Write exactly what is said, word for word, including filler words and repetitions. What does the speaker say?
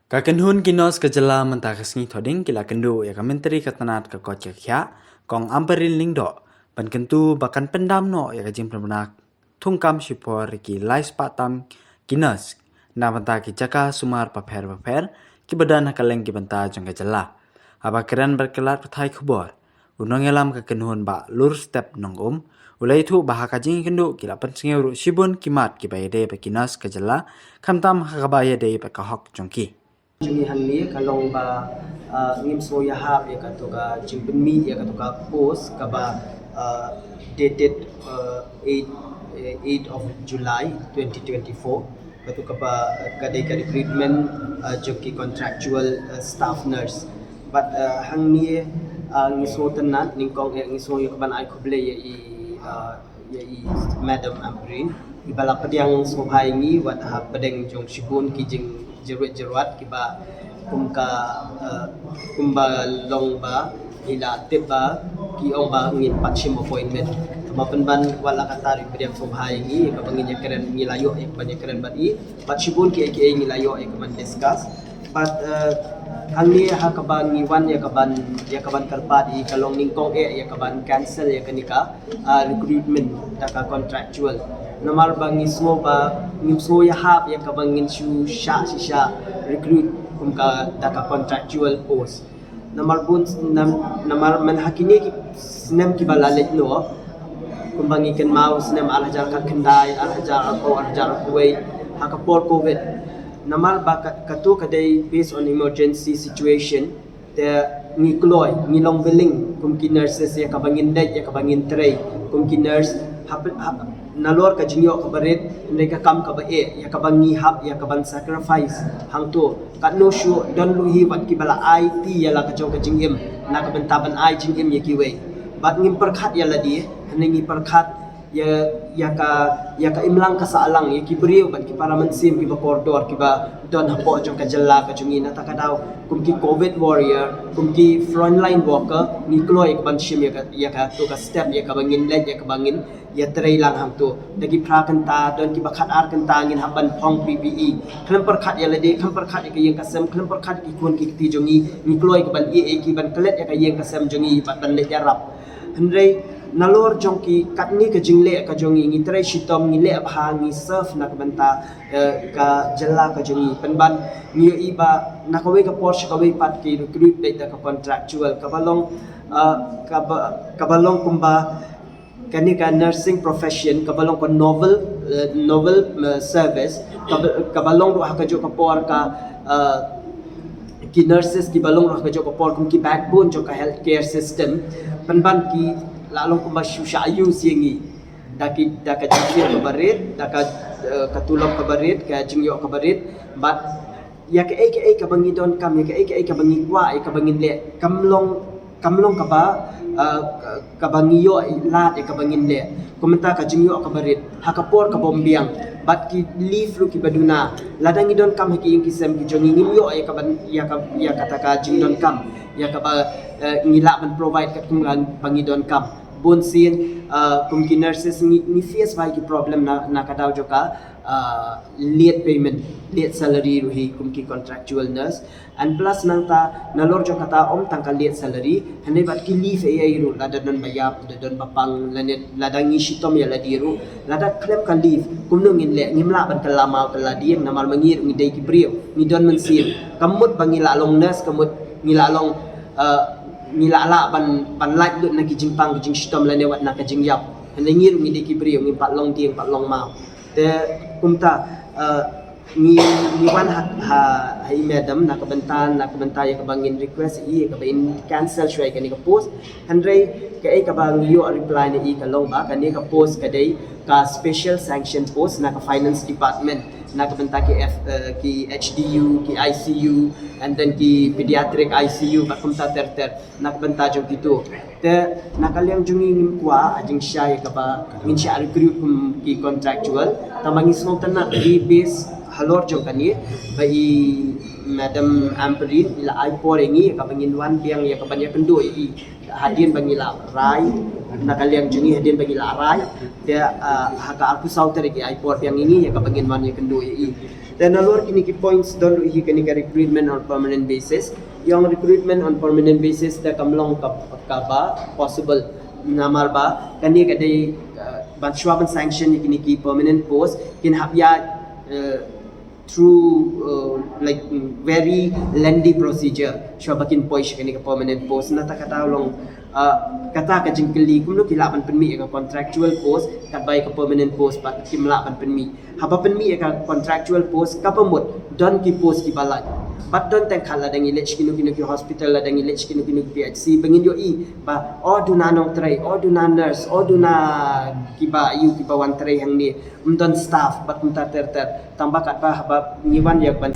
Ka kynhun ki nurse ka jylla mynta ka sngi Thohdieng ki la kynduh ïa ka Myntri ka tnat ka koit ka khiah, Kong Ampareen Lyngdoh, ban kyntu ba kan pyndam noh ïa ka jingpynbna thungkam shipor ki lai spah tam ki nurse na bynta ki jaka sumar bapher bapher kiba don ha kylleng ki bynta jong ka jylla. Haba kren bad ki lad pathai khubor, u nongïalam ka kynhun Bah Lurstep Nongum u la ïathuh ba ha ka jingïakynduh ki la pynsngew ruh shibun ki mat kiba ïadei bad ki nurse ka jylla, khamtam ha kaba ïadei bad ka hok jong ki. Jong ngi hangne ka long ba, uh, ngim sngew ïahap ïa kato ka jingpynmih ïa kato ka post kaba, uh, dated, uh, eight, uh, eight of July twenty twenty-four. Kato kaba, uh, ka dei ka recruitment, uh, jong ki contractual, uh, staff nurse. But, uh, hangne, uh, ngi sngew tynnat nyngkong, eh, ngi sngew ïa kaban ai khublei ïa i, uh, ïa i Madam Ampareen iba la pdiang sngewbha ïa ngi wat ha pdeng jong shibun ki jingjyrwet jyrwat kiba kum ka, eh, kumba long ba i la tip ba ki ong ba ngin pat shim appointment. Tangba pynban wat la katta i pdiang sngewbha ïa ngi ïa kaba ngin ïakren, ngi la ïoh ïa kaban ïakren bad i, bad shibun kiei kiei ngi la ïoh ïa kaban discuss. But, uh, hangne ha kaba ngi wan ïa kaban, ïa kaban kyrpad i ka long nyngkong eh ïa kaban cancel ïa kane ka, uh, recruitment da ka contractual. Namar ba ngi sngew ba ngim sngew ïahap ïa kaba ngin shu shah shisha recruit kum ka da ka contractual post. Namar bun nam-, namar man ha kine ki snem kiba la leit noh, kumba ngi kynmaw snem ar hajar khatkhyndai, ar hajar arphew, ar hajar arphew wei, ha ka por covid. Namar ba ka, kato ka dei based on emergency situation, te ngi kloi, ngi long willing kum ki nurses ïa kaba ngin leit, ïa kaba ngin trei kum ki nurse, hap, hap, nalor ka jingïoh kaba rit, hynrei ka kam kaba eh, ïa kaba ngi hap ïa kaban sacrifice hangto. Katno shuh don ruh hi wat kiba la aiti ïa la ka jong ka jingim na ka bynta ban ai jingim ïa kiwei. Bad ngim pyrkhat ïa lade, hynrei ngi pyrkhat ïa, ïa ka, ïa ka imlang ka sahlang, ïa ki briew bad ki para mynsiem kiba kordor kiba don hapoh jong ka jylla ka jong ngi. Nangta ka daw kum ki covid warrior, kum ki frontline worker, ngi kloi ïa kaban shim ïa ka, ïa kato ka step, ïa kaba ngin leit, ïa kaba ngin ïatrei lang hangto. Da ki phra kynta, don kiba khatar kynta ngin hap ban phong P P E. Khlem pyrkhat ïa lade, khlem pyrkhat ïa ka ïing ka sem, khlem pyrkhat ïa ki khun ki kti jong ngi, ngi kloi kaban ïeh ïa ki, ban klet ïa ka ïing ka sem jong ngi bad ban leit ïarap. Hynrei nalor jong ki katne ka jingleh ka jong ngi, ngi trei shitom, ngi leh bha, ngi serve na ka bynta, eh, ka jylla ka jong ngi. Pynban ngi ïohi ba na kawei ka por sha kawei pat ki recruit beit da ka contractual, kaba long, eh, kaba, kaba long kumba kane ka nursing profession kaba long ka novel, eh, novel, eh, service, kaba, kaba long ruh ha kajuh ka por ka, eh, ki nurses kiba long ruh ha kajuh ka por kum ki backbone jong ka healthcare system. Pynban ki la long kumba shu shah use ïa ngi da ki, da ka jingshim kaba rit, da ka, eh, ka tulop kaba rit, ka jingïoh kaba rit. Bad ïa kaei kaei kaba ngi donkam, ïa kaei kaei kaba ngi kwah, ïa kaba ngin leh, kam long, kam long kaba, ah, kaba ngi ïoh lad ïa kaba ngin leh. Kumta ka jingïoh kaba rit ha ka por kaba ym biang, bad ki leave ruh kiba duna. Lada ngi donkam ha ki ïing ki sem ki jong ngi, ngim ïoh ïa kaban, ïa ka, ïa kata ka jingdonkam, ïa kaba, eh, ngi lah ban provide katkum ba ngi donkam. Bun sien, eh, kum ki nurses ngi, ngi face bha ïa ki problem na, na ka daw jong ka, ah, late payment, late salary ruh hi kum ki contractual nurse. And plus nangta nalor jong kata ym tang ka late salary, hynrei bad ki leave ei ei ruh, lada don ba ïap, lada don ba pang, lane lada ngi shitom ïa lade ruh, lada khlem ka leave, kumno ngin leh, ngim lah ban kylla maw kylla dieng, namar ma ngi ruh ngi dei ki briew, ngi don mynsiem. Ka mut ba ngi la long nurse, ka mut ngi la long, eh, ngi la lah ban, ban lait lut na ki jingpang ki jingshitom lane wat na ka jingïap. Hynrei ngi ruh ngi dei ki briew, ngim pat long dieng pat long maw. Te kumta, eh, ngi, ngi wan ha, ha, ha i madam na ka bynta, na ka bynta ïa kaba ngin request ïa i, ïa kaba in cancel shuwa ïa kane ka post. Hynrei kaei kaba ngi ïoh reply na i ka long ba kane ka post ka dei ka special sanction post na ka finance department, na ka bynta ki F, eh, ki H D U, ki I C U, and then ki pediatric I C U, bad kumta ter ter. Na ka bynta jong kito. Te na ka liang jong ngi ngim kwah ha jingshai kaba ngin shah recruit kum ki contractual. Tangba ngi sngewtynnat ïa i base halor jong kane ba i Madam Ampareen i la ai por ïa ngi kaba ngin wan biang ïa kaban ïakynduh ïa i. Hadien ba ngi la rai, na ka liang jong ngi hadien ba ngi la rai. Te, ah, ha ka arphew saw tarik i ai por biang ïa ngi ïa kaba ngin wan ïakynduh ïa i. Te nalor kine ki points don ruh hi kane ka recruitment on permanent basis. Ïa recruitment on permanent basis te kam long ka, kaba possible. Namar ba kane ka dei, uh, ban shuwa ban sanction ïa kine ki permanent post kin hap ïa, uh, through, uh, like, very lengthy procedure shuwa ba kin poi sha kane ka permanent post. Nangta kata long, uh, kata ka jingkylli kumno ki lah ban pynmih ïa ka contractual post katba ïa ka permanent post pat kim lah ban pynmih. Haba pynmih ïa ka contractual post, kaba mut don ki post kiba lait. Bad don teng khat lada ngi leit sha kino kino ki hospital, lada ngi leit sha kino kino ki P H C, ba ngin ïohi ba, o duna nongtrei, o duna nurse, o duna kiba ïoh kiba wan trei hangne, ym don staff bad kumta ter ter. Tangba katba haba ngi wan ïa ban